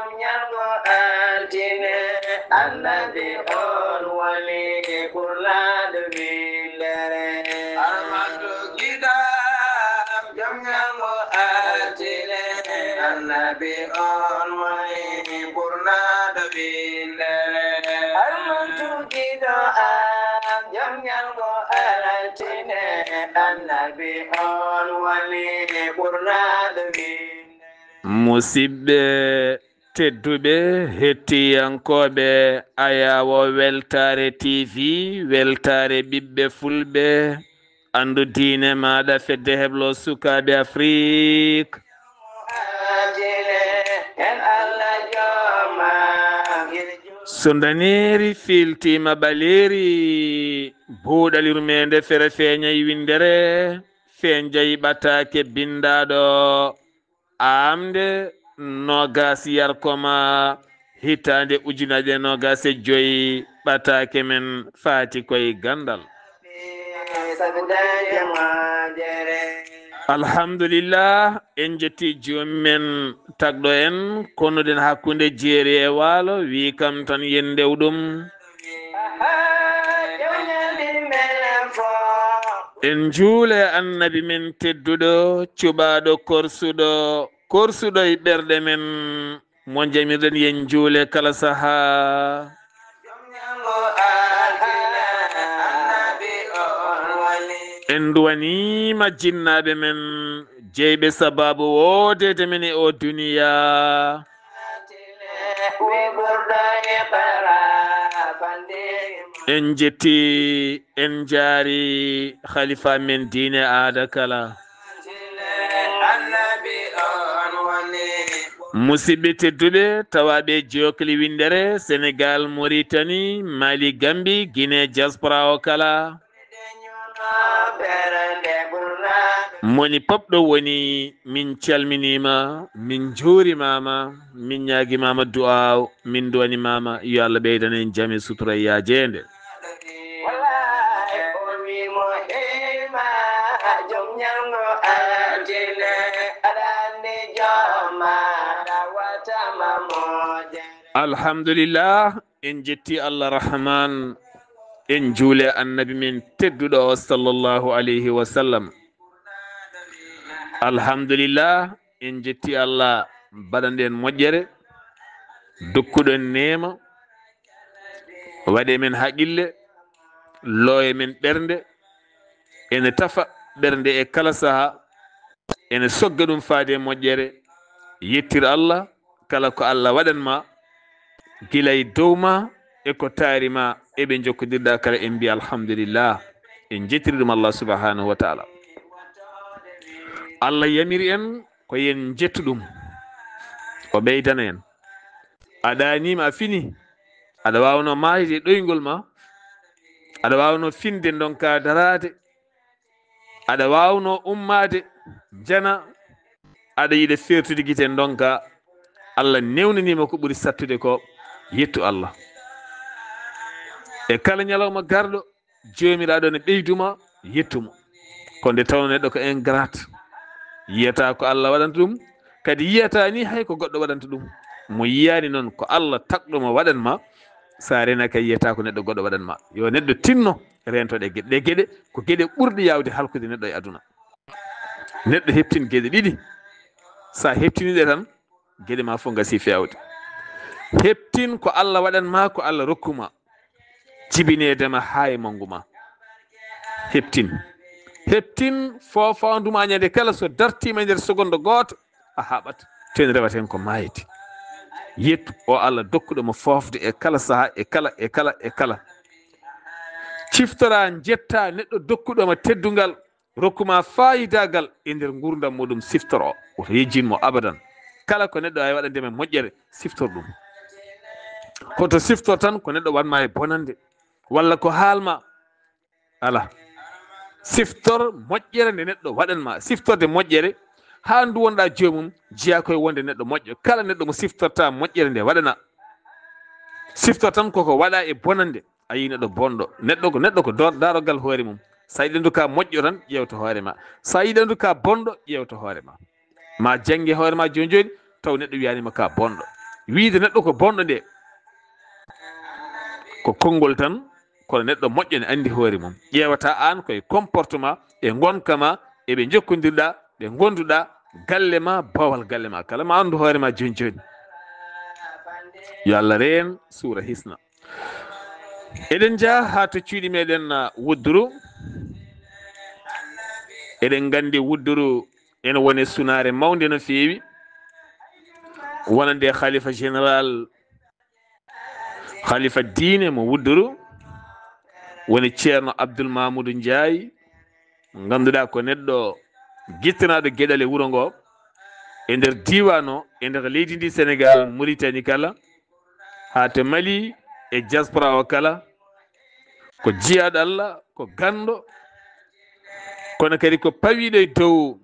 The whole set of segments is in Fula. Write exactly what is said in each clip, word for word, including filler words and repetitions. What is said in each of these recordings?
Ñalgo altine, annabi on woni ɓurnaɗo windere. Armando Gida, jom ñalgo altine, annabi on woni ɓurnaɗo windere. Armando Gido, am jom ñalgo altine, annabi on woni ɓurnaɗo windere. Musidɓe tedduɓe, hettiyankooɓe Ayawo Weltaare T V, Weltaare ɓiɓɓe Fulɓe, anndu diine maaɗa, fedde heblo sukaaɓe Afrik. So ndaneeri fiiltiima ɓaleeri, buuɗal yurmeende fere feeñay winndere, feeñjay ɓataake binndaaɗo. Aamnde noogas yarkoma hitaande ujunaaje noogas e joy, ɓataake men faati koye ganndal. Alhamdulillah, en jetti joom men tagɗo en, konuɗen hakkunde jeeri e waalo, wi kam tan yen ndew ɗum. En njuule annabi men tedduɗo, cuɓaaɗo korsuɗo, korsuɗo e ɓerɗe men, mo jamirɗen yen njuule kala sahaa. En duwaniima jinnaaɓe men, jeyɓe sabaabu woodeede men e o duniya. En jetti, en njaari khalifa men diine aada kala. Musidɓe tedduɓe, tawaaɓe jookli winndere, Senegal, Mauritanie, Mali, Gambie, Guinée, diaspora o kala. Moni pop ɗo woni, min calminiima, min njuurimaama, min ñaagimaama du'aaw, min duwanimaama yo Allah ɓeydana en jam e sutura e yaajeende. Alhamdulillah, en jetti Allah Rahman, en juule annabi men tedduɗo o sallallahu alayhi wa sallam. Alhamdulillah, en jetti Allah baɗanɗo en moƴƴere, dokkuɗo en neema, waɗe men haqqille, looye men ɓernde, ene tafa ɓernde e kala saha, ene sogga ɗum faade e moƴƴere. Yettir Allah, kala ko Allah waɗan ma, gila e dow ma e ko taari ma, e ɓe jokkodirɗa kala, en mbiya alhamdulillah, en jettiri ɗum Allah subhanahu wa taala. Allah yamiri en ko yen jettu ɗum, o ɓeydana en. A ɗaaniima, a fini, aɗa waawno maayde e ɗoyngol ma, aɗa waawno finde ndonka daraade, aɗa waawno ummaade jana, aɗa yiɗa feertude gite ndonka. Allah newnaniima ko ɓuri sattude ko, yettu Allah. E kala ñalawma garɗo, Joomiraaɗo ne ɓeyduma, yettumo. Ko nde tawno neɗɗo ko ingrat, yiyata ko Allah waɗanta ɗum, kadi yiyata ni hay ko goɗɗo waɗanta ɗum. Mo yiyani noon ko Allah tagɗo mo waɗan ma, sa renaka yiyata ko neɗɗo goɗɗo waɗan ma. Yo neɗɗo tinno rentoɗe geɗe ɗe. Geɗe ko geɗe ɓurɗe yawde halkude neɗɗo e aduna. Neɗɗo heptin geɗe ɗiɗi, sa heptiniɗe tan, geɗe ma fof gasi fewde. Heptin ko Allah waɗan ma, ko Allah rokku ma, jibineede ma haa e manngu ma. Heptin, heptin foofanduma ñande kala, so dartima e nder seconde gooto, a haɓat, to en rewat heen ko maayde. Yettu o Allah dokkuɗo mo foofde e kala saha, e kala, e kala, e kala. Ciftora, njetta neɗɗo dokkuɗo ma teddungal, rokku ma faayidagal e nder ngurdam muɗum, siftor o, woto yejjin mo abadan. Kala ko neɗɗo ay waɗande men moƴƴere, siftor ɗum. Hoto siftor tan ko neɗɗo waɗma e bonande, walla ko haalma. Ala. Siftor moƴƴere nde neɗɗo waɗan ma. Siftorde moƴƴere, haa ndu wonɗa joomum, jeyaa koye wonde neɗɗo moƴƴo. Kala neɗɗo mo siftorta moƴƴere nde waɗana, siftor tan koko waɗa e bonande. A yii neɗɗo bonɗo, neɗɗo ko, neɗɗo ko dor-, daroggal hoore mum. Sa yiɗi anndu ka moƴƴo tan, ƴeewta hoore ma. Sa yiɗi anndu ka bonɗo, ƴeewta hoore ma. Ma jannge hoore ma jooni jooni, taw neɗɗo wiyanima ka bonɗo. Wiide neɗɗo ko bonɗo nde, ko konngol tan, kono neɗɗo moƴƴo ne anndi hoore mum. Ƴeewata aan koye comportement e ngonka ma, e ɓe njokkondirɗa, ɓe ngonduɗa, galle ma, boowal galle ma kala, ma anndu hoore ma jooni jooni. Yo Allah reen suura hisna. Eɗen njaha haa to cuuɗi meɗen, ah, Wudduru. Eɗen nganndi Wudduru ene woni sunaare mawnde no feewi, wonande Khalifa Général, Khalifa diine mo Wudduru, woni Ceerno Abdul Mamudu Njaay, mo ngannduɗaa ko neɗɗo gittanaaɗo geɗal e wuro ngo, e nder diiwaan o, e nder leydi ndi Senegaal, Muritani kala, haa to Mali e diaspora o kala, ko jiyaaɗo Allah, ko ganndo, kono kadi ko pawiiɗo e dow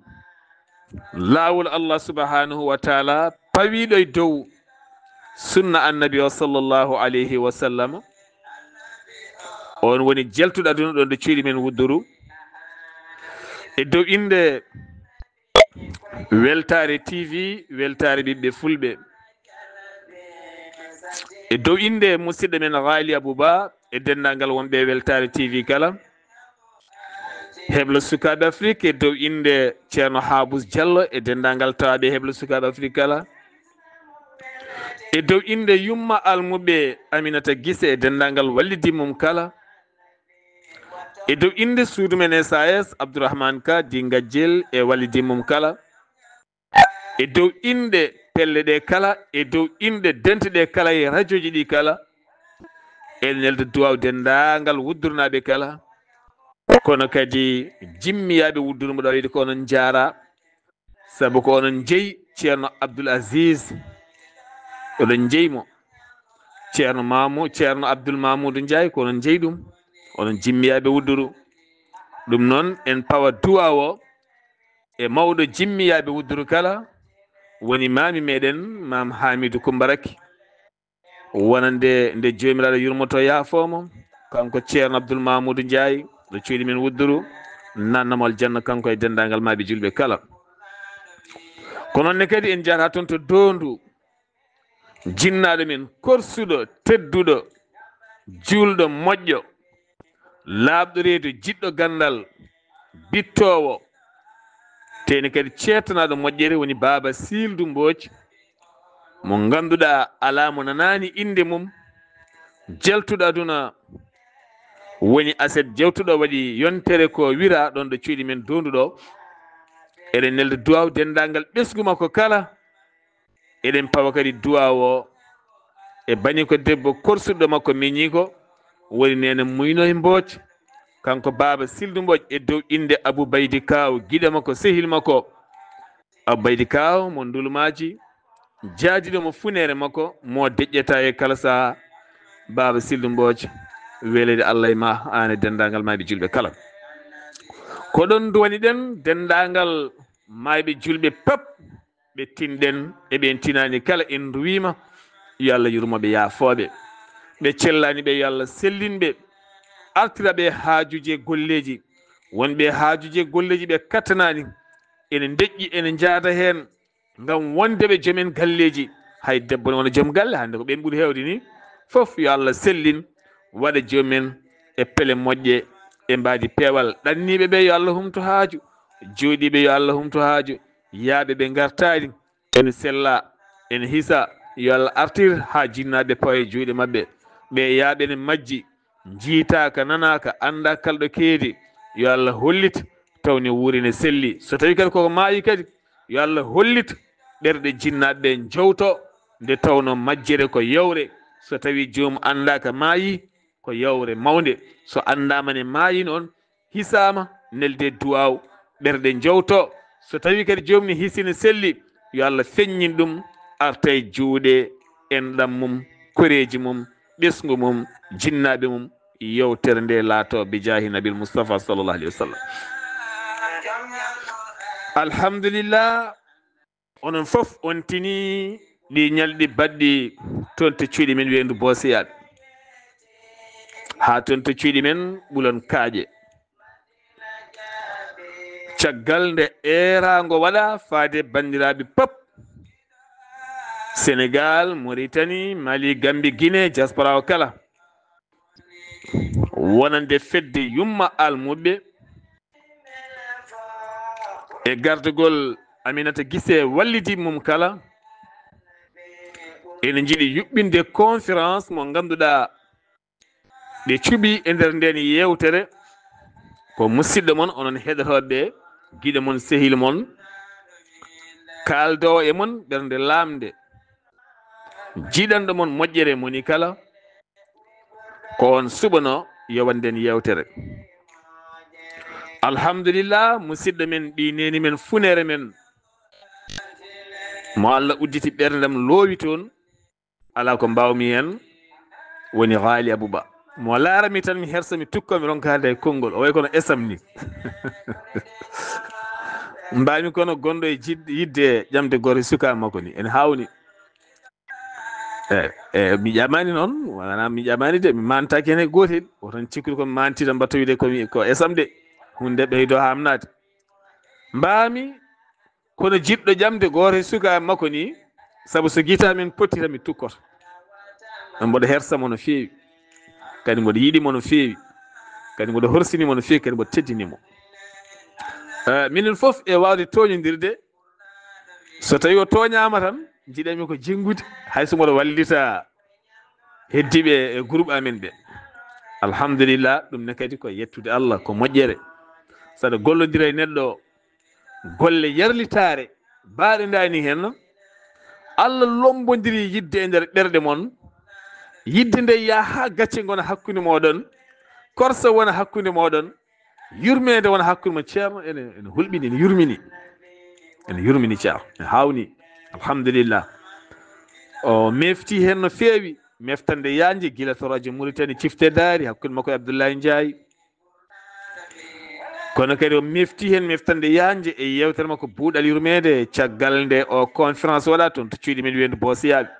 laawol Allah subhanahu wa taala, pawiiɗo e dow sunna annabi o sallallahu alayhi wa sallam. On woni jeltuɗo aduna ɗo nder cuuɗi men Wudduru. E dow innde Weltaare T V, Weltaare ɓiɓɓe Fulɓe. E dow innde musidɗo men Ghali Abou Ba e denndaangal wonɓe Weltaare T V kala. Heblo Sukaaɓe Afrik e dow innde Ceerno Habous Diallo e denndaangal tawaaɓe Heblo Sukaaɓe Afrik kala. E dow innde yumma almuɓe Aminata Gise e denndaangal wallidi mum kala. E dow innde suudu men S A S, Abdourahmane Ka, Di Ngajjel e wallidi mum kala. E dow innde pelle ɗe kala, e dow innde dente ɗe kala, e rajooji ɗi kala. En nelda duwaaw denndaangal Wuddurnaaɓe kala. Kono kadi jimmiyaaɓe Wudduru mo ɗo wiide ko onon njaara. Sabu ko onon njeyi Ceerno Abdoul Aziz, oɗon njeyi mo. Ceerno Mamu-, Ceerno Abdoul Mamoudou Ndiaye, ko onon njeyi ɗum. Onon jimmiyaaɓe Wudduru. Ɗum noon, en pawa duwaaw o e mawɗo jimmiyaaɓe Wudduru kala, woni maami meɗen, Maam Hamidou Koumba Raky. Wonande nde Joomiraaɗo yurmoto yaafoo mo, kanko Ceerno Abdoul Mamoudou Ndiaye, ɗo cuuɗi men Wudduru, nanna mo aljanna, kanko e denndaangal maaɓe julɓe kala. Ko noon ne kadi en njahata toon to Doondu, jinnaaɗo men, korsuɗo, tedduɗo, juulɗo, moƴƴo, laaɓɗo reedu, jiɗɗo ganndal, bittoowo, teeni kadi ceettanaaɗo moƴƴere, woni Baaba Siildu Mbooc, mo ngannduɗaa alaa mo nanaani innde mum, jeltuɗo aduna, woni aset jewtuɗo, waɗi yontere ko wira ɗoon ɗo cuuɗi men Doondu ɗo. Eɗen nelda duwaaw denndaangal ɓesngu makko kala. Eɗen pawa kadi duwaaw o e baniiko debbo korsuɗo makko miñiiko, woni Neene Muynoy Mbooc, kanko Baaba Siildu Mbooc, e dow innde Abou Baydi Kaaw, giɗo makko, sehil makko. Abou Baydi Kaaw mo ndulmaaji, jaadiiɗo mo funeere makko, mo deƴƴata e kala sahaa. Baaba Siildu Mbooc, weleede Allah e ma, aan e denndaangal maaɓe julɓe kala. Ko ɗoon nduwani-ɗen denndaangal maaɓe julɓe pep. Ɓe tinɗen e ɓe en tinaani kala, en nduwiima, yo Allah yurmo ɓe, yaafoo ɓe. Ɓe cellaani ɓe, yo Allah sellin ɓe, artira ɓe haajuuji e golleeji. Won ɓe haajuuji e golleeji ɓe kattanaani, ene ndeƴƴi, ene njaada heen, ngam wonde ɓe joom en galleeji. Hay debbo ne wona joom galle, hannde ko ɓeen ɓuri heewde ni. Fof yo Allah sellin, waɗa joom en e pele moƴƴe, e mbaadi peewal. Ɗanniiɓe ɓe yo Allah humto haaju, jooɗiiɓe yo Allah humto haaju, yaaɓe ɓe ngartaani, ene sella, ene hisa, yo Allah artir haa jinnaaɓe pawa e juuɗe maɓɓe. Ɓe yaaɓe ne majji, njiitaaka, nanaaka, anndaa kala ɗo keedi, yo Allah hollit, taw ne wuuri, ne selli. So tawii kadi koko maayi kadi, yo Allah hollit ɓerɗe jinnaaɓe ɓe njowto, nde tawnoo majjere ko yowre. So tawii joomum anndaaka, maayi, ko yowre mawnde. So anndaama ne maayi noon, hisaama, nelde duwaaw, ɓerɗe njowto. So tawii kadi joomum ne hisii, ne selli, yo Allah feññin ɗum, arta e juuɗe enɗam mum, koreeji mum, ɓesngu mum, jinnaaɓe mum, yewtere nde laato bi jaahi Nabil Mustafa sallallahu alayhi wa sallam. Alhamdulillah, onon fof on tini ɗi ñalɗi baɗɗi toon to cuuɗi men weendu Booseyaaɓe, haa toon to cuuɗi men Ɓulon Kaaƴe. Caggal nde eeraango waɗa faade banndiraaɓe pop, Senegal, Mauritanie, Mali, Gambie, Guinée, diaspora o kala. Wonande fedde yumma almuɓɓe e gardagol Aminata Gise wallidi mum kala. Ene njiɗi yuɓɓinde conférence mo ngannduɗaa ɓe cuɓi e nder nden yewtere. Ko musidɗo mon, onon heɗotooɓe, giɗo mon, sehil mon, kaaldoowo e mon ɓernde laamnde, jiɗanɗo mon moƴƴere moni kala, ko on suɓano yo waɗ nden yewtere. Alhamdulillah, musidɗo men, ɓii neeni men, funere men, mo Allah udditi ɓerndam loowi toon, alaa ko mbaawmi heen, woni Haali Abuba. Mo laarami tan, mi hersa, mi tukka, mi ronkaade e konngol. O wayi kono esam ni. Mbaawmi kono gonɗo e jid-, yidde ƴamde gooto e sukaaɓe makko ni. Ene haawni. Eey, eey, mi ƴamaani noon, wonaa mi ƴamaani de, mi maantaaki heen e gootel. O tan cikkude ko mi maanti tan, mbaɗta wiyde ko mi, ko esam de. Huunde ɓeydo haamnaade. Mbaawmi kono jiɗɗo ƴamde gooto e sukaaɓe makko ni, sabu so gita men potti tan mi tukkoto. Mboɗo hersa mo no feewi. Kadi mboɗo yiɗi mo no feewi. Kadi mboɗo horsini mo no feewi, kadi mboɗo teddini mo. Eh, minen fof e waawde tooñondirde, so tawi o tooñaama tan, njiɗanmi ko jenngude, hay so mboɗo wallita heddiiɓe e groupe amen ɓe. Alhamdulillah, ɗum ne kadi ko yettude Allah, ko moƴƴere. Saɗa gollondira e neɗɗo golle yarlitaare, baaɗe ndaani heen, Allah lombondiri yidde e nder ɓerɗe mon, yidde nde yaha haa gacce ngona hakkunde mooɗon, korsa wona hakkunde mooɗon, yurmeende wona hakkunde mo Ceerno, ene, ene hulɓini, ene yurmini. Ene yurmini Ceerno, ene haawni. Alhamdulillah. O mefti heen no feewi, meftande yaajnde gila to rajo Mauritanie Cifte Daari, hakkunde makko e Abdoulaye Ndiaye. Kono kadi o mefti heen meftande yaajnde e yewtere makko Buuɗal Yurmeende, caggal nde o conférence waɗa toon to cuuɗi men Weendu Boosiyaaɓe.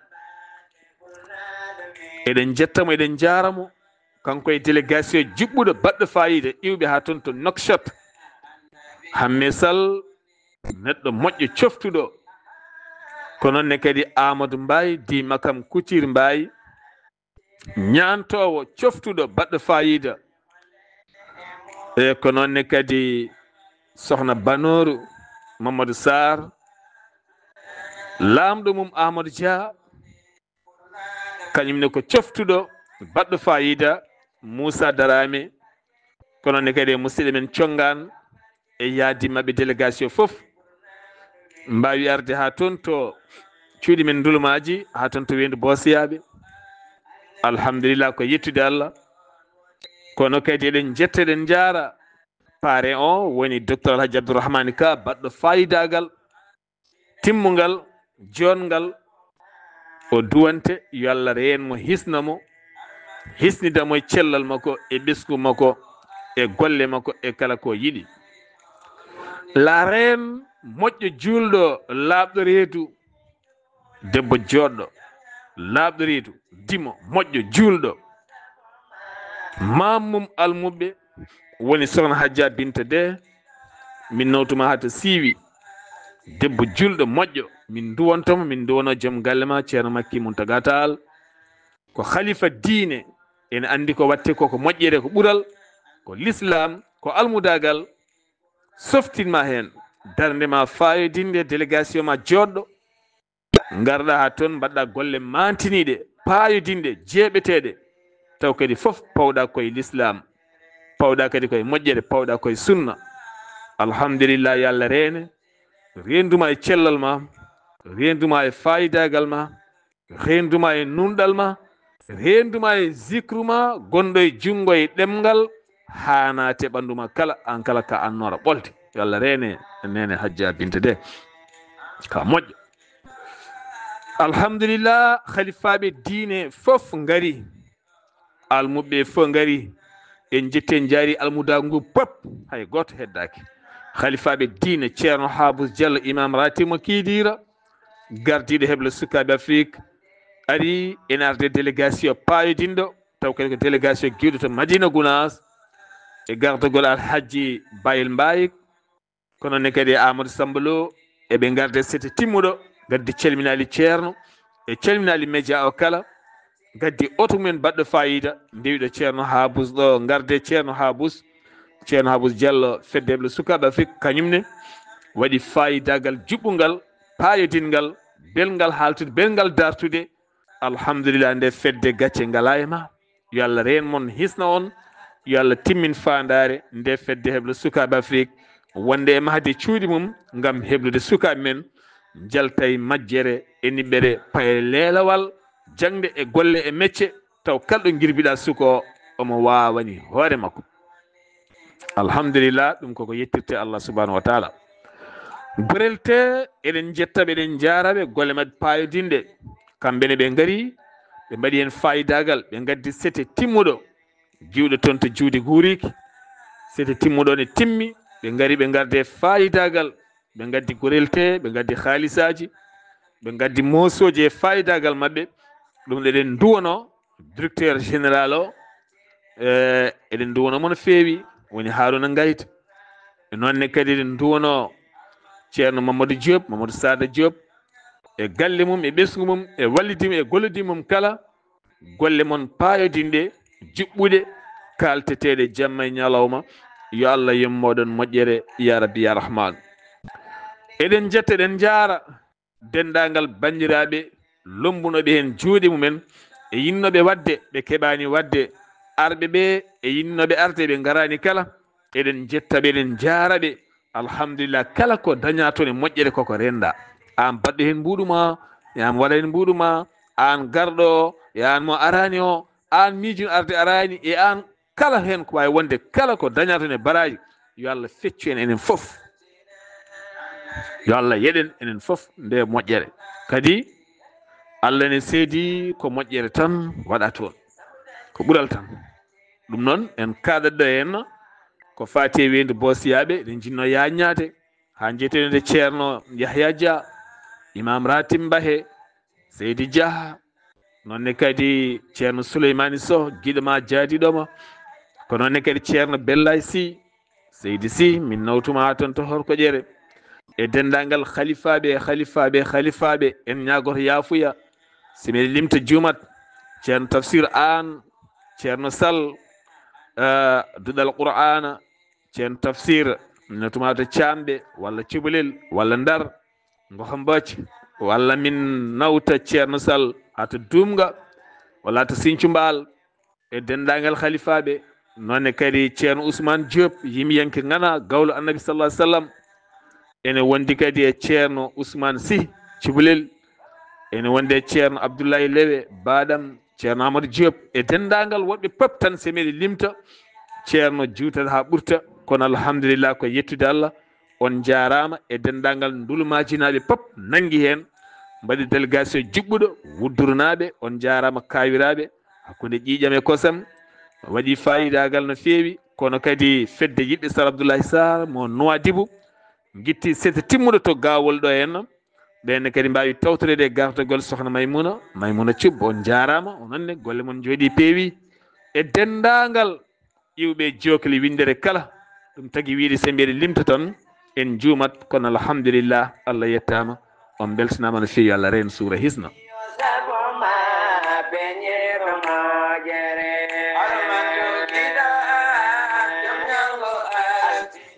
Eɗen njetta mo, eɗen njaara mo. Kanko e délégation juɓɓuɗo, baɗɗo faayiida, iwɓe haa toon to Nouakchott. Hamme Sall, neɗɗo moƴƴo, coftuɗo. Ko noon ne kadi Amadou Mbaye, di Makam Couture Mbaye, ñaantoowo, coftuɗo, baɗɗo faayiida. E ko noon ne kadi Sohna Banooru, Mamadou Sarr, laamɗo mum Amadou Dia, kañum ne ko coftuɗo, baɗɗo faayiida, Moussa Darame, kono ne kadi e musidɗo men Conngaan e yaadi maɓɓe délégation fof, mbaawi arde haa toon to cuuɗi men Ndulmaaji, haa toon to Weendu Boosiyaaɓe. Alhamdulillah, ko yettude Allah. Kono kadi eɗen njetta, eɗen njaara. Pare o woni docteur Alhaji Abdourahmane Ka, baɗɗo faayidaagal, timmungal, joɗngal. O duwante, yo Allah reen mo, hisna mo, hisnida mo e cellal makko, e ɓesngu makko, e golle makko, e kala ko yiɗi. La reine, moƴƴo, juulɗo, laaɓɗo reedu, debbo jooɗɗo, laaɓɗo reedu, dimo, moƴƴo, juulɗo. Maam mum almuɓɓe woni Sohna Hajja Binta De. Min nawtuma haa to Siiwi. Debbo juulɗo, moƴƴo. Min nduwanto mo, min nduwano joom galle ma, Ceerno Makki Muntaga Taal. Ko khalifa diine, ene anndi ko watte ko, ko moƴƴere, ko ɓural, ko l'islam, ko almudaagal. Softin ma heen, darnde ma faayodinde, délégation ma jooɗɗo. Ngarɗa haa toon, mbaɗɗa golle maantiniiɗe, paayodinɗe, jeeɓeteeɗe, taw kadi fof pawɗa koye l'islam, pawɗa kadi koye moƴƴere, pawɗa koye sunna. Alhamdulillah, yo Allah reene, reenduma e cellal ma, reenduma e faayidaagal ma, reenduma e nunɗal ma, reenduma e zikru ma gonɗo e junngo e ɗemngal, haa naate ɓanndu ma kala, aan kala ka annoora ɓolde. Yo Allah reene, neene Hajja Binte De. Ka moƴƴo. Alhamdulillah, khalifaaɓe diine fof ngari. Almuɓɓe fof ngari. En njetti, en njaari almudaagu ngu pop, hay gooto heddaaki. Khalifaaɓe diine, Ceerno Haabus Jallo, imam ratib mo Kiidiira, gardiiɗo heblo sukaaɓe Afrik, ari ene arde délégation paayodinɗo, taw kadi ko délégation giwɗo to Madina Gunaas, e gardagol Alhaji Bayel Mbaye, kono ne kadi Amadou Samba Lo, eɓe ngarde sete timmuɗo, gaddi calminaali Ceerno, E calminaali média o kala, gaddi oto mumen baɗɗo fayida, ndewi ɗo Ceerno Habus ɗo, ngarde Ceerno Habus. Ceerno Habus Diallo, fedde heblo sukaaɓe Afrik, kañum ne waɗi fayidagal juɓɓungal, payodingal, belngal haaltude, belngal dartude. Alhamdulillah, nde fedde gacce ngala e ma. Yo Allah reen mon, hisna on. Yo Allah timmin faandaare nde fedde heblo sukaaɓe Afrik wonde e mahde cuuɗi mum ngam heblude sukaaɓe men njalta e majjere e niɓɓere paye leelawal jaŋde e golle e mecce, taw kala ɗo ngirbiɗa suko o, omo waawani hoore makko. Alhamdulillah, ɗum koko yettirte Allah subhanahu wa taala. Gorel te, eɗen jettaɓe, eɗen jaaraɓe golle maɓɓe payodinɗe. Kamɓe ne ɓe ngari, ɓe mbaɗi hen fayidagal, ɓe ngaddi sete timmuɗo, jiwɗo toon to juude guuriki. Sete timmuɗo ne timmi, ɓe ngari, ɓe ngarde fayidagal, ɓe ngaddi gorel te, ɓe ngaddi haalisaaji, ɓe ngaddi moosooji e fayidagal maɓɓe. Ɗum eɗen nduwano directeur général o, e, eɗen nduwano mo no feewi, woni Haruna Ngayta. E noon ne kadi eɗen nduwano Ceerno Mamadou Diop, Mamadou Sada Diop, e galle mum, e ɓesngu mum, e wallidi mum, e gollidi mum kala. Golle mon payodinɗe, juɓɓuɗe, kalteteeɗe jamma e ñalawma. Yo Allah yommoɗon moƴƴere, ya Rabbi, ya Rahman. Eɗen jetta, eɗen jaara denndaangal banndiraaɓe lombunooɓe heen juuɗe mumen, e yinnooɓe waɗde, ɓe keɓaani waɗde, arɓe ɓe, e yinnooɓe arde, ɓe ngaraani kala. Eɗen jetta ɓe, eɗen jaara ɓe. Alhamdulillah, kala ko dañaa toon e moƴƴere, koko rennda. Aan baɗɗo heen mbuuɗu ma, e aan waɗa heen mbuuɗu ma, aan garɗo o, e aan mo araani o, aan miijino arde araani, e aan kala heen ko waawi wonde, kala ko dañaa toon e baraaji, yo Allah feccu en enen fof. Yo Allah yeɗen enen fof nde moƴƴere. Kadi Allah ne seedi ko moƴƴere tan waɗa toon, ko ɓural tan. Ɗum noon, en kaaɗat ɗo henna ko faati e weendu Boosiyaaɓe, eɗen njinnoo yaaññaade haa njetten e Ceerno Yahya Dia, Imaam Ratib Mbahe, Seydi Dia, noon ne kadi Ceerno Souleymani Soh, giɗo ma, jaadiɗo ma, ko noon ne kadi Ceerno Bellay Sy, Seydi Sy, min nawtuma haa toon to Horkoƴere, e denndaangal halifaaɓe, halifaaɓe, halifaaɓe, en ñaagoto yaafuya, si miɗo limta juumat, Ceerno Tafsir Aan, Ceerno Sall, eh, Duɗal Qur'aana, Ceerno Tafsir, min nawtuma to Caamɓe, walla Cubalel, walla Ndar, Ngoxo Mbooc, walla min nawta Ceerno Sall haa to Duumga, walla to Siñcu Mbaal, e denndaangal halifaaɓe, noon ne kadi Ceerno Ousmane Diop, yimiyanke ŋana, gawlo Annabi sallallahu alaihi wasallam. Ene wondi kadi e Ceerno Ousmane Sy Cubalel, ene wondi e Ceerno Abdoulaye Lewe, baaɗam, Ceerno Amadou Diop, e denndaangal woɗɓe pop tan, so miɗo limta, Ceerno juutat haa ɓurta, kono alhamdulillah, ko yettude Allah. On njaaraama e denndaangal ndulmaajinaaɓe pop nanngi heen, mbaɗi délégation juɓɓuɗo, wuddurnaaɓe, on njaaraama kaawiraaɓe, hakkunde ƴiiƴam e kosam, waɗi faayidaagal no feewi, kono kadi fedde yiɗɓe Sar Abdoulaye Sarr mo Nouadhibou, ngitti sete timmuɗo to Gawol ɗo henna, ɓeen kadi mbaawi tawtoreede e gartagol Sokhna Maymuna, Maymuna Thioub, on njaaraama, onon ne golle mon njooɗii peewi, e denndaangal iwɓe jookli winndere kala. Ɗum tagi wiyde so mbiɗa limta tan, en njuumat, kono alhamdulillah, Allah yettaama, on mbeltanaama no feewi, Allah reen suura hisna.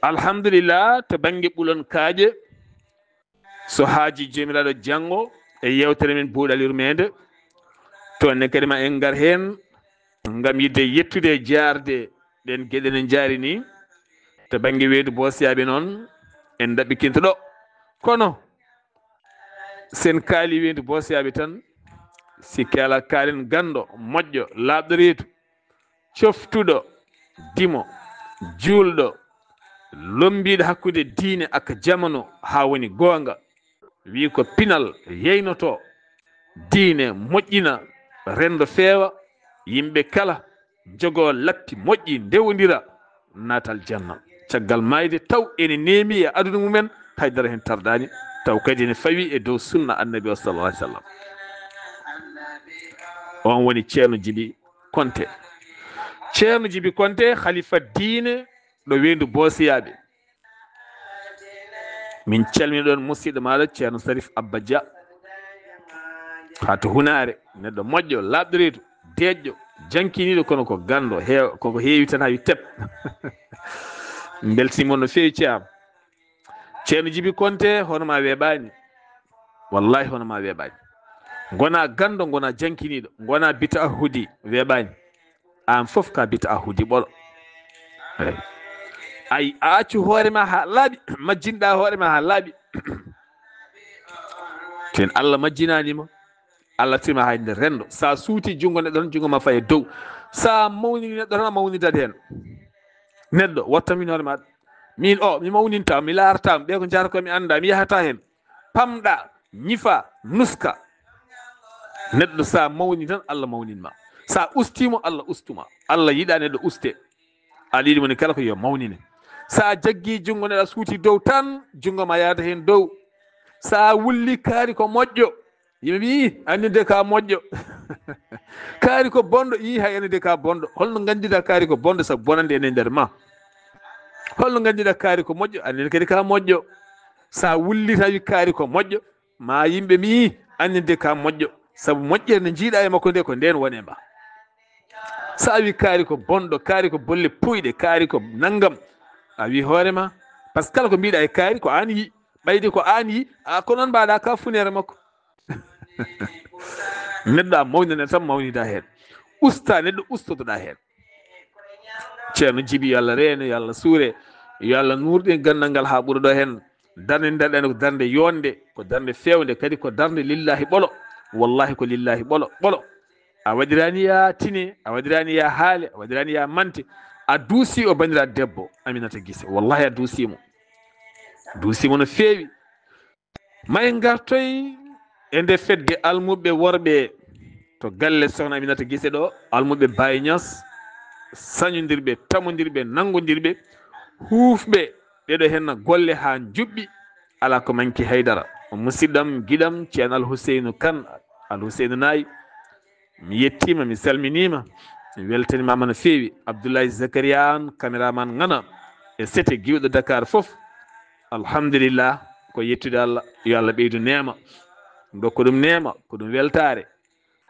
Alhamdulillah, to bannge ɓulon kaaƴe, so haaji Joomiraaɗo janngo e yeewtere men Buuɗal Yurmeende, to ne kadi ma en ngar heen ngam yiɗde yettude e jaarde ɗeen geɗe ne njaari ni. To bannge weendu Boosiyaaɓe noon, en ndaɓɓikinto ɗo. Kono, sen kaali weendu Boosiyaaɓe tan, si kaala kaalen ganndo, moƴƴo, laaɓɗo reedu, coftuɗo, dimo, juulɗo, lommbiiɗo hakkunde diine aka jamanu haa woni goonga, wi ko pinal yeynoto, diine moƴƴina, renndo feewa, yimɓe kala njogoo lappi moƴƴi, ndewondira, naata aljanna. Caggal maayde taw ene neemi e aduna mumen, haydara heen tardaani, taw kadi ene fawi e dow sunna Annabi o sallallahu alaihi wasallam. On woni Ceerno Jibi Konte. Ceerno Jibi Konte, halifa diine ɗo weendu Boosiyaaɓe. Min calmina ɗon musiɗɗo maaɗa Ceerno Sarif Abba Dia. Haa to hunaare, neɗɗo moƴƴo, laaɓɗoriiɗo, deeƴƴo, jankiniiɗo, kono ko ganndo, heew-, koko heewi tan, hawi tep. Mbeltiima no feewi, Ceerno. Ceerno Jibi Konte, hono ma weeɓaani. Wallahi, hono ma weeɓaani. Ngona ganndo, ngona jankiniiɗo, ngona bita ahudi, weeɓaani. Aan fof ka bita ahudi ɓolo. Eey. Ay, a accu hoore ma haa laaɓi, majjinɗa hoore ma haa laaɓi. Ten Allah majjinaani ma. Allah tima hay nder renndo. Sa suuti junngo neɗɗo tan, junngo ma faye dow. Sa mawnini neɗɗo tan, a mawnidade heen. Neɗɗo, watta min hoore ma. Min o, mi mawninta, mi laarta, ɓe ko njahata ko mi annda, mi yahata heen. Pamɗa, ñifa, nuska. Neɗɗo sa mawni tan, Allah mawnin ma. Sa ustimo, Allah ustuma. Allah yiɗa neɗɗo uste. Allah yiɗi moni kala ko yo mawnine. Sa jaggi junngo neɗɗo, a suuti dow tan, junngo ma yaada heen dow. Sa wulli kaari ko moƴƴo. Yimɓe mbi, "Ii, annin de ka moƴƴo." Kaari ko bonɗo, "Ii, hay annin de ka bonɗo." Holno nganndirɗa kaari ko bonɗo sabu bonande ene nder ma? Holno nganndirɗa kaari ko moƴƴo? Annin kadi ka moƴƴo. Sa wulli tawi kaari ko moƴƴo, ma yimɓe mbi, "Ii, annin de ka moƴƴo." Sabu moƴƴere nde njiiɗa e makko nde, ko nden woni e ma. Sa wi kaari ko bonɗo, kaari ko bolle puyɗe, kaari ko nanngam, a wi hoore ma. Par ce que kala ko mbiɗa e kaari ko aan yi, ɓayde ko aan yi, a ko noon mbaɗa ka funere makko. Neɗɗo a mawnina tan, mawnida heen. Usta neɗɗo, ustotoɗa heen. Ceerno Jibi, yo Allah reeno, yo Allah suure, yo Allah nuurɗin ganndal ngal haa ɓura ɗo heen. Darnde nde darɗen ko darnde yonde, ko darnde feewnde, kadi ko darnde lillahi ɓolo. Wallahi ko lillahi ɓolo, ɓolo. A waɗirani ya tine, a waɗirani ya haale, a waɗirani ya mante. A duusi o banndiraaɗo debbo, Aminata Gise. Wallahi a duusi mo. Duusi mo no feewi. Ma en ngartoy e nde fedde almuɓɓe worɓe to galle Sohna Aminata Gise ɗo, almuɓɓe Baye Niass, sañondirɓe, tamondirɓe, nanngondirɓe, huufɓe ɗeɗo henna golle haa njuɓɓi, alaa ko manki haydara. Musidɗam, giɗam, Ceerno Al Huseynu Kan, Al Huseynu Naay, mi yettiima, mi salminiima, mi weltaniima no feewi. Abdoulaye Zakaria An, caméraman ŋana e sete giwɗo Dakar fof. Alhamdulillah, ko yettude Allah, yo Allah ɓeydu neema, dokka ɗum neema, ko ɗum weltaare.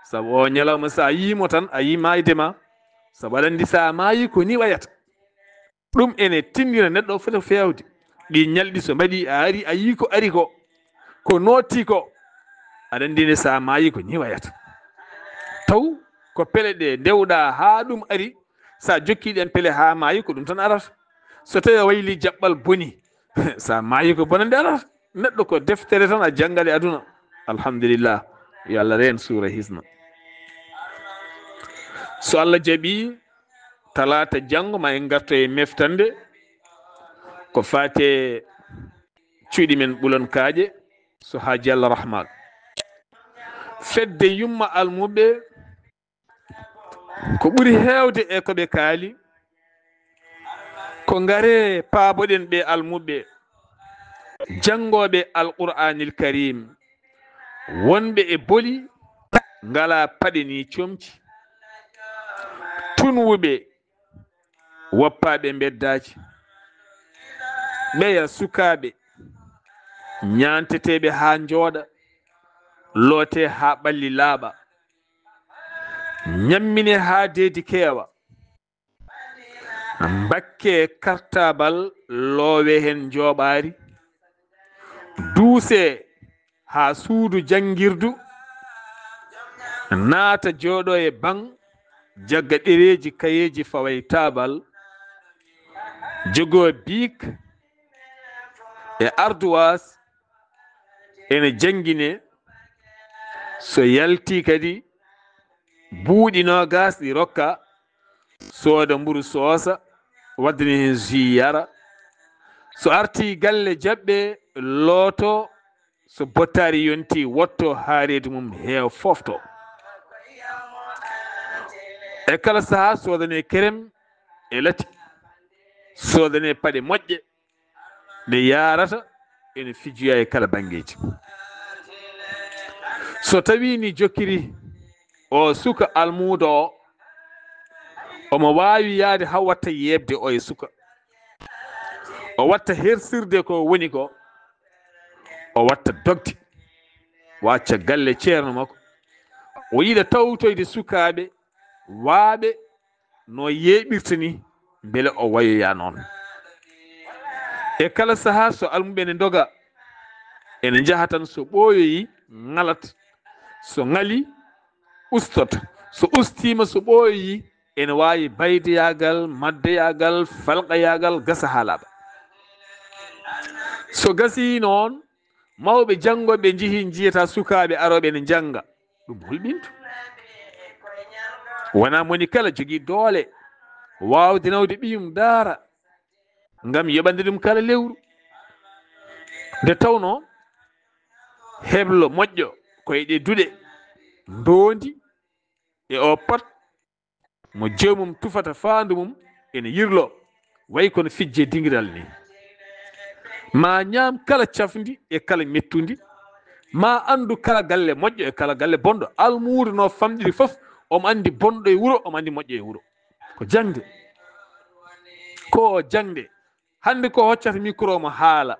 Sabu o ñalawma, so a yii mo tan, a yii maayde ma. Sabu aɗa anndi, so a maayi, ko ni wayata. Ɗum ene tinndina neɗɗo foti ko feewde. Ɗi ñalɗi so mbaɗi, a ari, a yii ko ari ko, ko nootti ko, aɗa anndi ne, so a maayi, ko ni wayata. Taw ko pele ɗe ndewɗa haa ɗum ari, so a jokki ɗen pele haa maayi, ko ɗum tan arata. So tawi a wayli jaɓɓal boni, so a maayi, ko bonande arata. Neɗɗo ko deftere tan a janngal e aduna. Alhamdulillah, yo Allah reen suura hisna. So Allah jaɓi, talaata janngo ma en ngarto e meftande ko faate cuuɗi men Ɓulon Kaaƴe, so Haaji Allah Rahman. Fedde yumma almuɓɓe, ko ɓuri heewde e ko ɓe kaali, ko ngare paaboɗen ɓe almuɓɓe, janngooɓe Alqur'aanil Kariim, wonɓe e boli, ngalaa paɗe ni comci, tunwuɓe, woppaaɓe mbeddaaji, ɓeya sukaaɓe, ñaanteteeɓe haa njooɗa, lootee haa ɓalli laaɓa, ñammine haa deedi keewa, mbakke kartabal, loowe heen njooɓaari, duuse haa suudu janngirdu, naata jooɗo e baŋ, jagga ɗereeji, kayeeji, fawa e taabal, jogoo biik e arduwaas, ene janngine, so yalti kadi buuɗi noogas ɗi rokka, sooda mburu soosa, waddani heen jus yara. So arti galle jaɓɓe, looto, so bottaari yonti, wotto haa reedu mum heewa, foofto. E kala sahaa soodane kerem e lati, soodane paɗe moƴƴe, ɗe yaarata ene fijoya e kala banngeeji. So tawii ni jokkiri o suka almuudo o, omo waawi yahde haa watta yeeɓde o e suka. O watta hersirde ko woni ko, o watta dogde, o acca galle ceerno makko, O yiɗa tawtoyde sukaaɓe waaɓe no yeeɓirta ni, mbele o wayoya noon. E kala sahaa so almuɓe ne ndoga, ene njaha tan, so ɓooyoyi ŋalat, so ŋali ustot, so ustiima, so ɓooyoyi ene waawi baydeyaagal, maddeyaagal, falqayaagal, gasa haa laaɓa. So gasii noon, mawɓe janngooɓe njihii, njiyata sukaaɓe arooɓe ene njannga, ɗum hulɓintu. Wonaa moni kala jogii doole waawde nawde ɓiyum daara ngam yoɓande ɗum kala lewru. Nde tawnoo heblo moƴƴo ko e ɗe duɗe ndoondi e o pot mo joomum tufata faandu mum ene yirlo, way kono fijje dingiral ni. Ma ñaam kala cafndi e kala mettundi, ma anndu kala galle moƴƴo e kala galle bonɗo. Almuudo no famɗiri fof, omo anndi bonɗo e wuro, omo anndi moƴƴo e wuro. Ko jaŋde. Ko jaŋde. Hannde ko hoccata micro omo haala.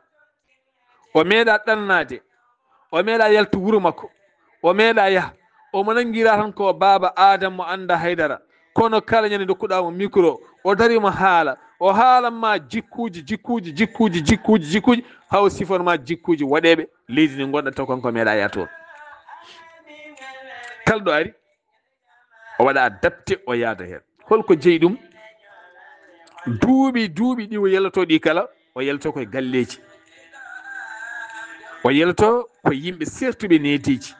O meeɗa ɗannaade. O meeɗa yaltu wuro makko. O meeɗa yaha. Omo nanngira tan ko baaba Aadam mo annda haydara. Kono kala ñande ndokkuɗaa mo micro, o dari mo haala. O haalan ma jikkuuji, jikkuuji, jikkuuji, jikkuuji, jikkuuji, haa o sifan ma jikkuuji woɗeeɓe leydi ndi ngonɗa taw kanko meeɗa yaha toon. Kala ɗo ari, o waɗa adapté, o yaada heen. Holko jeyi ɗum? Duuɓi, duuɓi ɗi o yalotoo ɗi kala, o yalotoo koye galleeji. O yalotoo ko yimɓe seertuɓe neediiji.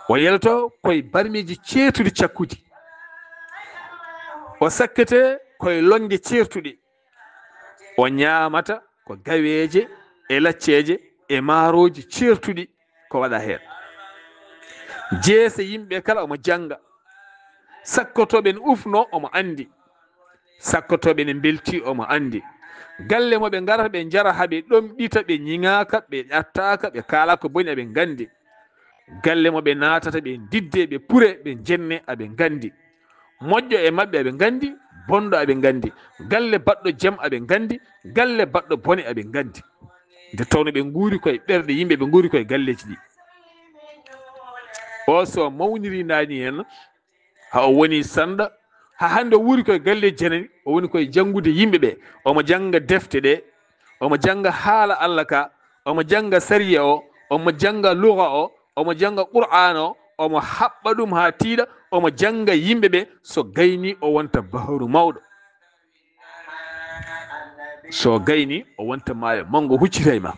O yalotoo koye barmiiji ceertuɗi cakkudi. O sakkete koye lonnge ceertuɗe. O ñaamata ko gaweeje e lacceeje e maarooji ceertuɗi ko waɗa heen. Jeese yimɓe kala omo jannga. Sakkotooɓe ne ufnoo omo anndi. Sakkotooɓe ne mbeltii omo anndi. Galle mo ɓe ngarata ɓe njara haa ɓe ɗomɗita, ɓe ñiŋaaka, ɓe ƴattaaka, ɓe kaalaa ko boni, aɓe nganndi. Galle mo ɓe naatata ɓe ndidde, ɓe pure, ɓe njenne, aɓe nganndi. Moƴƴo e maɓɓe aɓe nganndi, bonɗo aɓe nganndi. Galle baɗɗo jam aɓe nganndi, galle baɗɗo bone aɓe nganndi. Nde tawno ɓe nguuri koye ɓerɗe yimɓe, ɓe nguuri koye galleeji ɗi. O so mawniri naani heen, haa o woni sanɗa, haa hannde o wuuri koye galleeji janani, o woni koye janngude yimɓe ɓe. Omo jannga defte ɗe, omo jannga haala Allah ka, omo jannga sariya o, omo jannga luga o, omo jannga Qur'aana o, omo haɓɓa ɗum haa tiiɗa, omo jannga yimɓe ɓe, so gayni o wonta baharu mawɗo. So gayni o wonta maayo manngo, huccitay ma.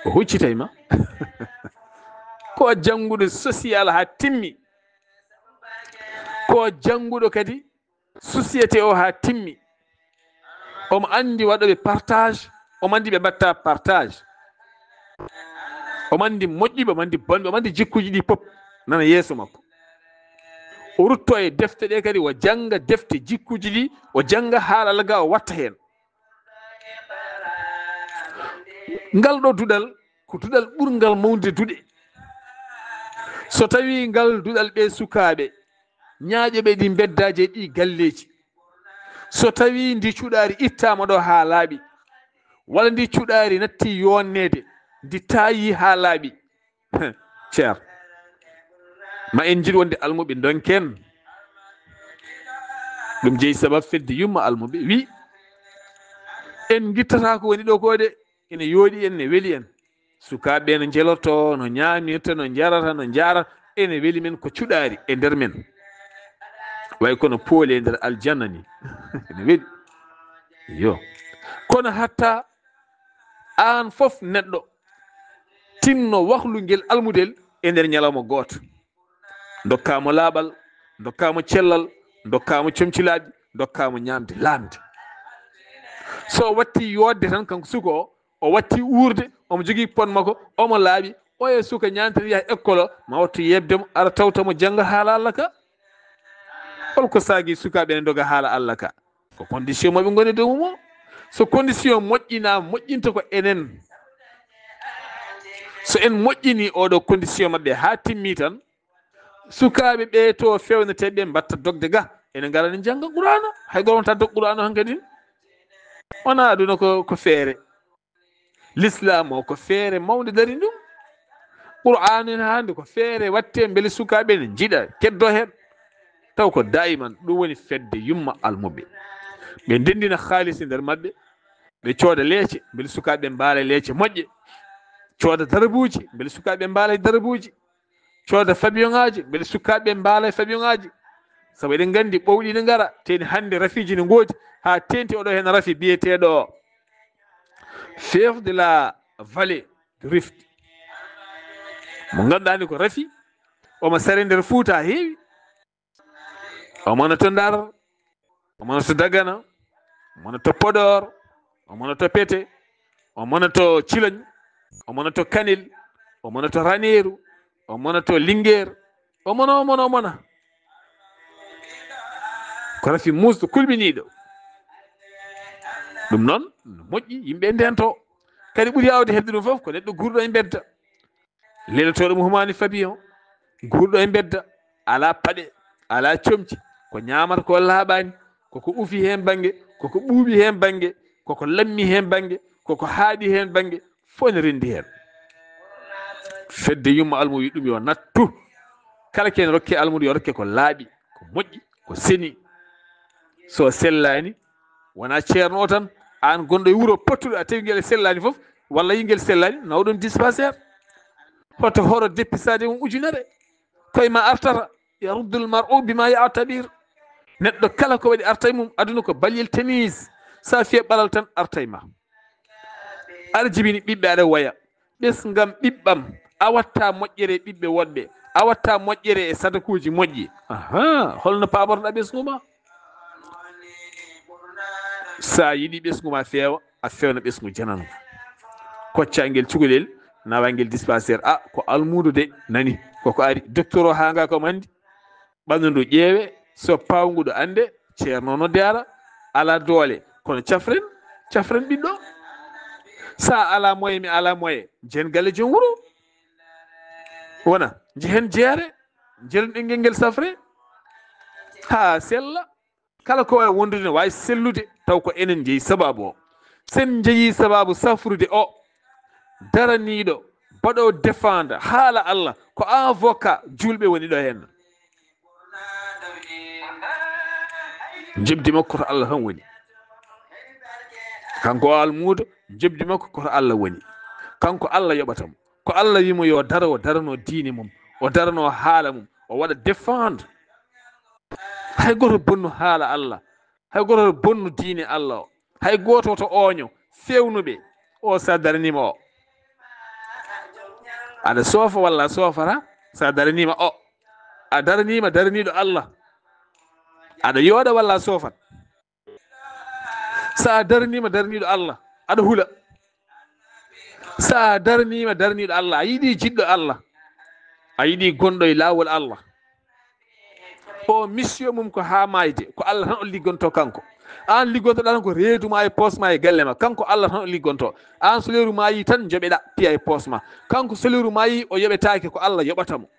O huccitay ma. Ko jannguɗo social haa timmi. Ko jannguɗo kadi société o haa timmi. Omo anndi waɗooɓe partage, omo anndi ɓe mbaɗta partage. Omo anndi moƴƴuɓe, omo anndi bonɓe, omo anndi jikkuuji ɗi pop nana yeeso makko. O rutto e defte ɗe kadi, o jannga defte jikkuuji ɗi, o jannga haala Allah ga, o watta heen. Ngal ɗo duɗal ko duɗal ɓurngal mawnude duɗe. So tawi ngal duɗal ɓe sukaaɓe, ñaaƴe ɓe ɗi mbeddaaji e ɗi galleeji, so tawi ndi cuɗaari ittaama ɗo haa laaɓi, walla ndi cuɗaari natti yonneede, ndi taayi haa laaɓi, ceer, ma en njiɗ wonde almuɓe ndonken. Ɗum jeyi sabab fedde yumma almuɓe wi en ngittata ko woni ɗo ko de, ene yooɗi en, ne weli en. Sukaaɓe no njeloto, no ñaamirta, no njarata, no njaarata, ene weli men ko cuɗaari e nder men. Way kono pooli e nder aljanna ni. Ene weli. Yo. Kono hatta aan fof neɗɗo tinno wahlugel almudel e nder ñalawma gooto. Ndokkaama laaɓal, ndokkaama cellal, ndokkaama comci laaɓi, ndokkaama ñaamde laamde. So o watti yootde tan, kanko suka o, o watti uurde, omo jogii pon makko, omo laaɓi, oya suka ñaantata yaha école o, ma wattu yeɓde mo, ara tawta mo jannga haala Allah ka. Holko saagi sukaaɓe ne ndoga haala Allah ka? Ko condition maɓe ngoni dow mum o. So condition moƴƴina, moƴƴinta ko enen. So en moƴƴini oɗo condition maɓɓe haa timmi tan, sukaaɓe ɓe to fewneteeɓe mbatta dogde ga, ene ngara ne njannga Qur'aana. Hay goto wonta dog Qur'aana hankadi. Wona aduna ko, ko feere. L'islam o ko feere mawnde dari ɗum. Qur'aanu en hannde ko feere waɗte mbele sukaaɓe ne njiɗa, keddo heen. Taw ko daayiman ɗum woni fedde yumma almuɓe. Ɓe ndenndina haalis e nder maɓɓe, ɓe cooda leece, mbele sukaaɓe mbaala leece moƴƴe, cooda darabuuji, mbele sukaaɓe mbaala darabuuji, cooda fabiyoŋaaji, mbele sukaaɓe mbaala fabiyoŋaaji. Sabu eɗen nganndi ɓowɗi ne ngara, teeni hannde rafiiji ne ngoodi, haa teenti oɗo heen rafi biyeteeɗo o Fleuve de la Vallée du Rift. Mo ngannduɗaa ni ko rafi, omo sare nder Fuuta heewi. Omo wona to Ndar, omo wona to Dagana, omo wona to Podor, omo wona to Pete, omo wona to Ciloñ, omo wona to Kanel, omo wona to Raneeru, omo wona to Lingeer, omo wona, omo wona, omo wona. Ko rafi muusɗo kulɓiniiɗo. Ɗum noon, no moƴƴi yimɓe ndento. Kadi ɓuri yaawde heɓde ɗum fof ko neɗɗo guurɗo e mbedda. Lelotooɗo mo humaani fabiyon, guurɗo e mbedda, alaa paɗe, alaa comci, ko ñaamata ko laaɓaani, koko ufi heen bannge, koko ɓuuɓi heen bannge, koko lammi heen bannge, koko haaɗi heen bannge, fof ne renndi heen. Fedde yumma almuudo wi ɗum yo nattu. Kala ko en rokke almuudo yo rokke ko laaɓi, ko moƴƴi, ko seni. So sellaani, wonaa ceerno o tan, aan gonɗo e wuro pottuɗo, a tawi ngel e sellaani fof, walla yi ngel sellaani, naw ɗum dispensaire. Hoto horo deppisaade mum ujunere. Koye ma artata, yaruddul mar'u bima ya'tabir. Neɗɗo kala ko waɗi arta e mum, aduna ko baliyel tennis. Sa fiye ɓalal tan arta e ma. Aɗa jibini ɓiɓɓe, aɗa waya. Ɓesngam ɓiɓɓam, a watta moƴƴere e ɓiɓɓe woɗɓe, a watta moƴƴere e sadakuuji moƴƴi. Aha, holno paaborɗa ɓesngu ma? Sa yiɗi ɓesngu ma feewa, a fewna ɓesngu janano. Kocca ngel cukalel, nawa ngel dispensaire. A, ko almuudo de, nani, koko ari. Docteur o haa nga ko mandi. Ɓanndu ndu ƴeewe, so pawnguɗo annde, ceerno nodde ara, alaa doole, kono cafren, cafren ɓiɗɗo. Sa alaa moye, mi alaa moye, njen galle joom wuro. Wona, njehen jeere, njeren ɗengel ngel safre, haa sella. Kala ko waawi wondude ne waawi sellude, taw ko enen njeyi sabaabu o. Sen njeyi sabaabu safrude o, daraniiɗo, baɗo défendre haala Allah, ko avocat juulɓe woni ɗo heen. Njoɓdi makko ko to Allah tan woni. Kanko o almuudo, njoɓdi makko ko to Allah woni. Kanko Allah yoɓata mo. Ko Allah wi mo yo daro, o darano diine mum, o darano haala mum, o waɗa défendre. Hay gooto bonnu haala Allah, hay gooto bonnu diine Allah o, hay gooto to ooño fewnuɓe o. Sa daraniima o, aɗa soofa walla a soofata? Sa daraniima o, a daraniima daraniiɗo Allah, aɗa yooɗa walla a soofat? Sa daraniima daraniiɗo Allah, aɗa hula. Sa daraniima daraniiɗo Allah, a yiɗi jiɗɗo Allah, a yiɗi gonɗo e laawol Allah. O mission mum ko haa maayde, ko Allah tan o liggonto kanko. Aan liggontoɗaa tan ko reedu ma e poos ma e galle ma, kanko Allah tan o liggonto. Aan soleeru maayi tan njoɓeɗa piya e poos ma. Kanko soleeru maayi o yoɓetaake, ko Allah yoɓata mo.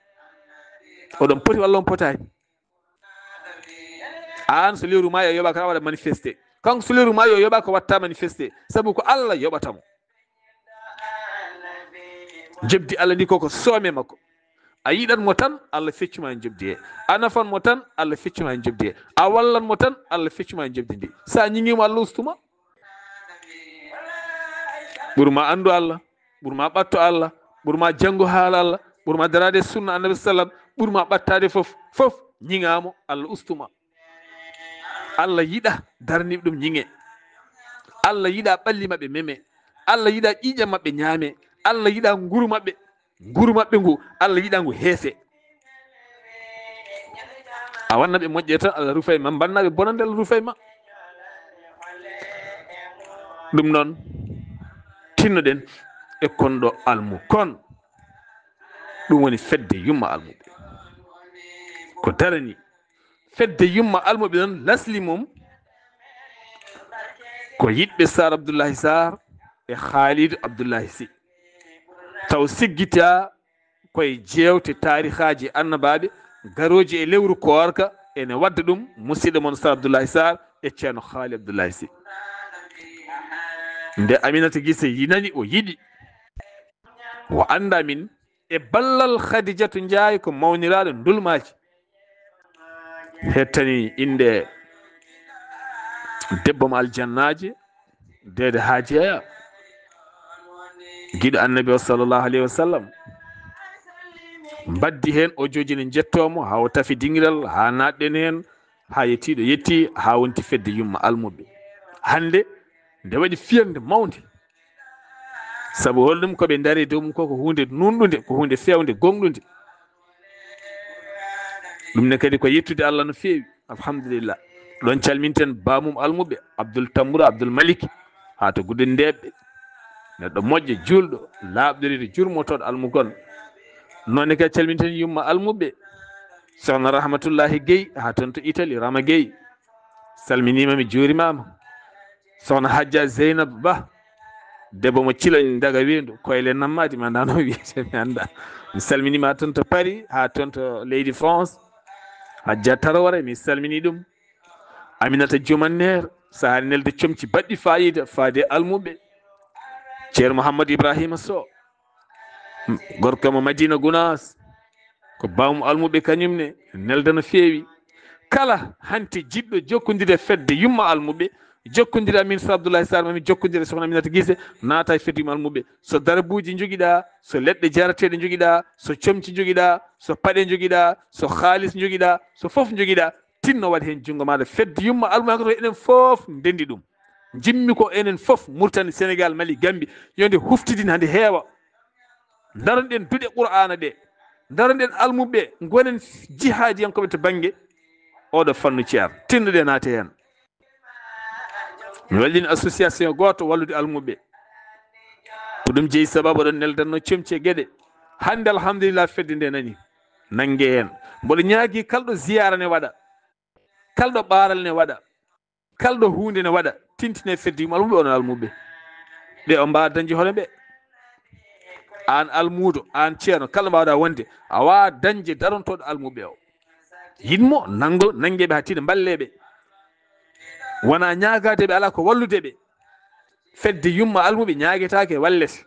Oɗon poti walla on potaani? Aan soleeru maayi o yoɓa ko waɗa manifesté. Kanko soleeru maayi o yoɓa ko watta manifesté. Sabu ko Allah yoɓata mo. Jebdi Allah ndi koko soome makko. A yiɗan mo tan, Allah feccu ma e jebdi he. A nafan mo tan, Allah feccu ma e jebdi he. A wallan mo tan, Allah feccu ma e jebdi ndi. Sa ñiŋiima, Allah ustuma. Ɓur ma anndu Allah, ɓur ma ɓatto Allah, ɓur ma janngo haala Allah, ɓur ma daraade sunna Annabi sallam, ɓur ma ɓattaade fof, fof ñiŋaamo, Allah ustuma. Allah yiɗa darniiɓe ɗum ñiŋe. Allah yiɗa ɓalli maɓɓe meme. Allah yiɗa ƴiiƴam maɓɓe ñaame. Allah yiɗa nguru maɓɓe, nguru maɓɓe ngu, Allah yiɗa ngu heese. A wanna ɓe moƴƴere tan, Allah rufay ma, mbanna ɓe bonande, Allah rufay ma. Ɗum noon, tinnoɗen e kon ɗo almu kon. Ɗum woni fedde yumma almuɓe. Ko darani fedde yumma almuɓe noon, lasli mum ko yiɗɓe Saar Abdullahi Saar e Haalidu Abdullahi Si. Taw siggita koye jeewte taarihaaji annabaaɓe garooji e lewru koorka, ene wadda ɗum musidɗo mon Saar Abdullahi Saar e Ceerno Haali Abdullahi Si. Nde Aminata Gise yi-, nani o yiɗi, o annda min, e ballal Khadijatu Njaay ko mawniraaɗo ndulmaaji. Hettani innde debbo mo aljannaaji, Deede Haaji Yaya, giɗo Annabi o sallallahu alayhi wa sallam. Mbaddi heen o jooji ne njettoo mo, haa o tafi dingiral, haa naatɗen heen, haa yettiiɗo yetti, haa wonti fedde yumma almuɓɓe. Hannde nde waɗi fiyannde mawnde. Sabu holɗum ko ɓe ndari dow mum ko, ko huunde nunɗunde, ko huunde feewnde, gonɗunde. Ɗum ne kadi ko yettude Allah no feewi. Alhamdulillah. Ɗon calminten baamum almuɓɓe, Abdul Tambura, Abdul Malik, haa to Gudde Ndeeɓɓe. Neɗɗo moƴƴo, juulɗo, laaɓɗoriiɗo, jurmotooɗo almugol. Noon ne kadi calminten yumma almuɓɓe, Sohna Rahmatullahi Guèye, haa toon to Italie, Rama Guèye. Salminiima, mi juurimaama. Sohna Hajja Zeynab Ba, debbo mo Ciloñ Daga Weendu, Koyle Nammaadi, mi anndaa no wiyetee, mi anndaa. Mi salminiima toon to Paris, haa toon to leydi France. Hajja Tarawore, mi salminii ɗum. Aminata Jumanneer, sahaa nelde comci baɗɗi faayiida, faade almuɓɓe. Ceerno Mouhamadou Ibrahima Sow, gorko mo Madina Gunaas, ko baamum almuɓɓe kañum ne, nelda no feewi. Kala hanti jiɗɗo jokkondirde fedde yumma almuɓɓe, jokkondira min so Abdoulaye Sarr, ma min jokkondira Sohna Aminata Guissé, naata e fedde yumma almuɓɓe. So darabuuji njogiɗaa, so leɗɗe jarateeɗe njogiɗaa, so comci njogiɗaa, so paɗe njogiɗaa, so haalis njogiɗaa, so fof njogiɗaa, tinno waɗ heen junngo maaɗa. Fedde yumma almuɓɓe hankkadi ko enen fof ndenndi ɗum. Njimmi ko enen fof, Mauritanie, Sénégal, Mali, Gambie, yo nde huftidin haa nde heewa. Ndaron ɗen duɗe Qur'aana ɗe, ndaron ɗen almuɓɓe, ngonen jihaadiyankooɓe to bannge oɗo fannu, ceer. Tinno ɗe naate heen. Mi wallini association gooto wallude almuɓɓe. Ko ɗum jeyi sababu oɗon neldanno comci e geɗe. Hannde, alhamdulillah, fedde nde nani. Nannge heen. Mboɗo ñaagi kalɗo ziyaara ne waɗa, kalɗo ɓaaral ne waɗa, kalɗo huunde ne waɗa, tintine fedde yumma almuɓɓe, onon almuɓɓe. Ɓe o mbaawa dañde hono ɓe. Aan almuudo, aan ceerno, kala mbaawɗaa wonde, a waawaa dañde darontooɗo almuɓɓe o. Yiɗ mo, nanngo, nanngee ɓe haa tiiɗa, mballee ɓe. Wonaa ñaagaade ɓe, alaa ko wallude ɓe. Fedde yumma almuɓɓe ñaagetaake, wallete.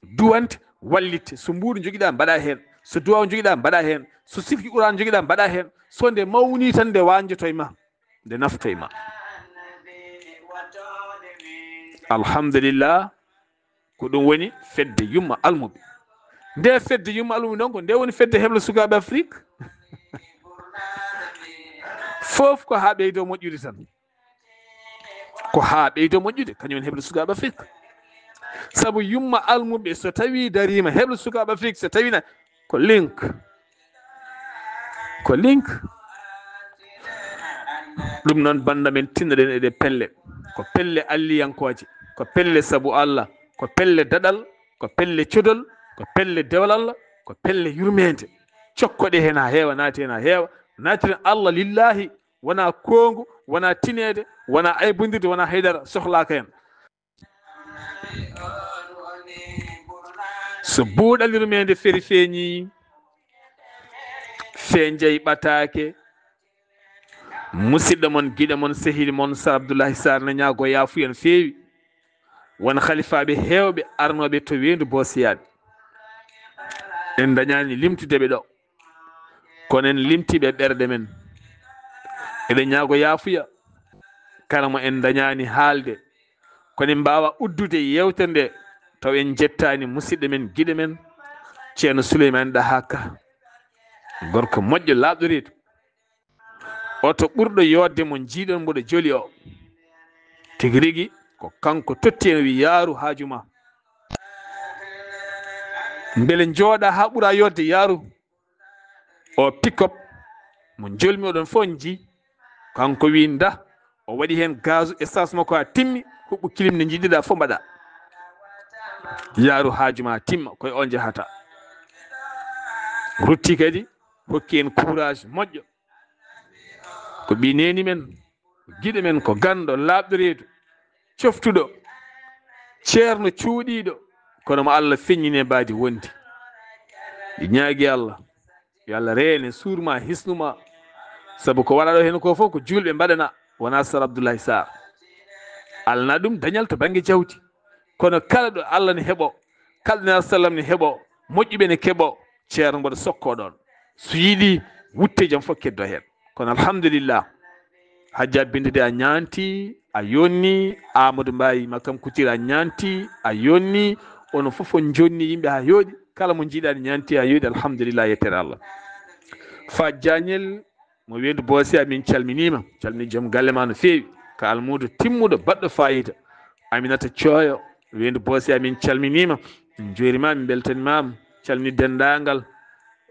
Duwante, wallitte. So mbuuɗu njogiɗaa, mbaɗaa heen. So duwaaw njogiɗaa, mbaɗaa heen. So sifki Qur'aan njogiɗaa, mbaɗaa heen. So nde mawnii tan, nde wañjoto e ma, nde nafto e ma. Alhamdulillah, ko ɗum woni fedde yumma almuɓɓe. Nde fedde yumma almuɓɓe noon, ko nde woni fedde heblo sukaaɓe Afrik. Fof ko haa ɓeydo moƴƴude tan. Ko haa ɓeydo moƴƴude, kañum woni heblo sukaaɓe Afrik. Sabu yumma almuɓɓe, so tawii dariima, heblo sukaaɓe Afrik, so tawii na, ko link. Ko link. Ɗum noon, bannda men, tinnoɗen e ɗe pelle. Ko pelle alliyankooje, ko pelle sabu Allah, ko pelle daɗal, ko pelle codol, ko pelle dewal Allah, ko pelle yurmeende. Cokkoɗe heen haa heewa, naati heen haa heewa. Naatiren Allah lillaahi, wonaa koongu, wonaa tineede, wonaa aybondirde, wonaa haydara sohlaaka heen. So buuɗal yurmeende feri feeñi, fee njey ɓataake, musidɗo mon, giɗo mon, sehil mon, Sar Abdoulaye Sarr ne ñaago yaafuya no feewi. Won halifaaɓe heewɓe arnooɓe to weendu Boosiyaaɓe. En ndañaani limtude ɓe ɗo. Kono en limtii ɓe ɓerɗe men. Eɗen ñaago yaafuya kala mo en ndañaani haalde. Kono en mbaawa uddude yeewtere nde taw en njettaani musidɗo men, giɗo men, Ceerno Suleymaani Ɗahaa Ka. Gorko moƴƴo, laaɓɗo reedu. Oto ɓurɗo yooɗde mo njiiɗon mboɗo joli o. Tigi rigi ko kanko totti en, wi, "Yaaru haaju ma." Mbele njooɗa haa ɓura yooɗde, yaaru. O pick-up mo njolmi oɗon fof njii. Kanko wi, "Nda." O waɗi heen gaz, essence makko haa timmi, huɓɓu kilim nde njiɗiɗa fof mbaɗa. Yaaru haaju ma timma, koye o njahata. Rutti kadi, hokki en courage moƴƴo. Ko ɓii neeni men, ko giɗo men, ko ganndo, laaɓɗo reedu, coftuɗo, ceerno cuuɗiiɗo, kono mo Allah feññini e mbaadi wondi. Ɗi ñaagi Allah, yo Allah reene, suur ma, hisnu ma. Sabu ko waɗa ɗo heen ko fof ko juulɓe mbaɗana, wonaa Sar Abdoulaye Sarr. Alana ɗum dañal to bannge jawdi. Kono kala ɗo Allah ne heɓo, kala ɗo Nelaɗo sallam ne heɓo, moƴƴuɓe ne keɓo, ceerno mboɗo sokko ɗon. So yiɗi wutte jam fof keddo heen. Kono alhamdulillah, Hajja Binta de a ñaanti, a yonni, Amadou Mbaye Makam Kutiri a ñaanti, a yonni, onon fof on jonni yimɓe haa yooɗi. Kala mo njiiɗa ne ñaanti haa yooɗi, alhamdulillah, yettere Allah. Fa Jañel mo Weendu Boosiya, min calminiima, calmini joom galle ma no feewi, ka almuudo timmuɗo baɗɗo faayiida. Aminata Cooyo, Weendu Boosiya, min calminiima, min njuuriima, min mbeltaniima, calmini denndaangal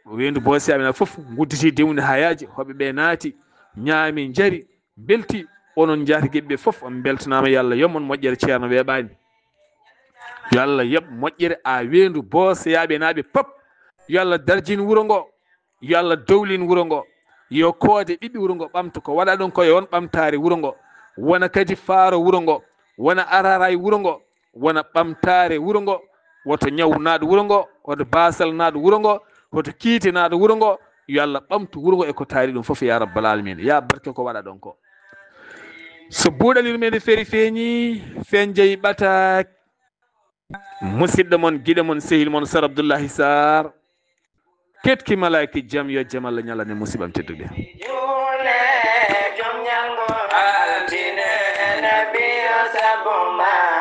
Weendu Boosiya, min fof ngudditi dewni haa yaaji, hoɓɓe ɓe naati, ñaami, njari, mbelti, onon njaatigiɓe ɓe fof, on mbeltanaama, yo Allah yoɓ mon moƴƴere ceerno weeɓaani. Yo Allah yoɓ moƴƴere a Weendu Boosiyaaɓe naaɓe pop. Yo Allah darjin wuro ngo. Yo Allah dowlin wuro ngo. Yo koode ɓiɓɓe wuro ngo ɓamto ko waɗa ɗon ko yo won ɓamtaare wuro ngo. Wona kadi faaro wuro ngo. Wona araaraay wuro ngo. Wona ɓamtaare wuro ngo. Woto ñaw naat wuro ngo. Woto baasal naat wuro ngo. Woto kiite naat wuro ngo. Yo Allah ɓamtu wuro ngo e ko taari ɗum fof ya rabbal alamin. Ya barke ko waɗa ɗon ko. So buuɗal yurmeende feri feeñi, fen jeyi ɓata. Musidɗo mon, giɗo mon, sehil mon, Sar Abdullahi Sar. Ketki malaaki jam, yo jam Allah ñalane musiɓam tedduɓe. Juule jom ñalngo altine, nabiyo sabu ma.